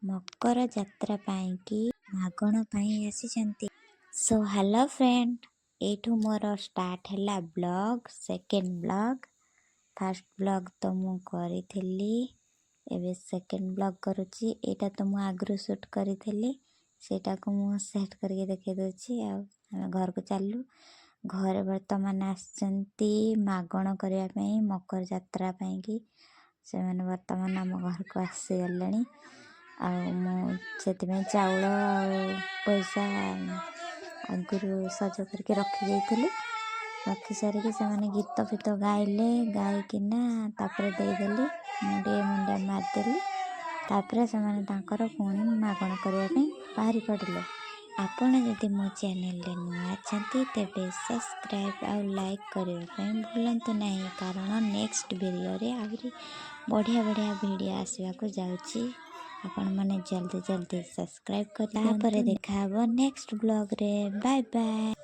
ମକର ଯାତ୍ରା ପାଇଁକି ମାଗଣ ପାଇଁ ଆସିଛନ୍ତି। ସୋ ହ୍ୟାଲୋ ଫ୍ରେଣ୍ଡ, ଏଇଠୁ ମୋର ଷ୍ଟାର୍ଟ ହେଲା blog, second blog. First blog ତ ମୁଁ କରିଥିଲି, ଏବେ ସେକେଣ୍ଡ ବ୍ଲଗ୍ କରୁଛି। ଏଇଟା ତ ମୁଁ ଆଗରୁ ସୁଟ୍ କରିଥିଲି, ସେଇଟାକୁ ମୁଁ ସେଟ୍ କରିକି ଦେଖାଇ ଦେଉଛି। ଆଉ ଆମେ ଘରକୁ ଚାଲିଲୁ। ଘରେ ବର୍ତ୍ତମାନ ଆସିଛନ୍ତି ମାଗଣ କରିବା ପାଇଁ, ମକର ଯାତ୍ରା ପାଇଁକି। ସେମାନେ ବର୍ତ୍ତମାନ ଆମ ଘରକୁ ଆସିଗଲେଣି। ଆଉ ମୁଁ ସେଥିପାଇଁ ଚାଉଳ ଆଉ ପଇସା ଆଗରୁ ସଜ କରିକି ରଖିଦେଇଥିଲି। ରଖି ସାରିକି ସେମାନେ ଗୀତ ଫିତ ଗାଇଲେ, ଗାଇକିନା ତାପରେ ଦେଇଦେଲି। ମୁଁ ଟିକେ ମୁଣ୍ଡିଆ ମାରିଦେଲି। ତାପରେ ସେମାନେ ତାଙ୍କର ପୁଣି ମାଗଣ କରିବା ପାଇଁ ବାହାରି ପଡ଼ିଲେ। ଆପଣ ଯଦି ମୋ ଚ୍ୟାନେଲରେ ନୂଆ ଅଛନ୍ତି, ତେବେ ସବସ୍କ୍ରାଇବ୍ ଆଉ ଲାଇକ୍ କରିବା ପାଇଁ ଭୁଲନ୍ତୁ ନାହିଁ, କାରଣ ନେକ୍ସଟ ଭିଡ଼ିଓରେ ଆହୁରି ବଢ଼ିଆ ବଢ଼ିଆ ଭିଡ଼ିଓ ଆସିବାକୁ ଯାଉଛି। ଆପଣମାନେ ଜଲ୍ଦି ଜଲ୍ଦି ସବସ୍କ୍ରାଇବ୍ କରି, ତାପରେ ଦେଖାହେବ ନେକ୍ସଟ ବ୍ଲଗ୍ରେ। Bye bye.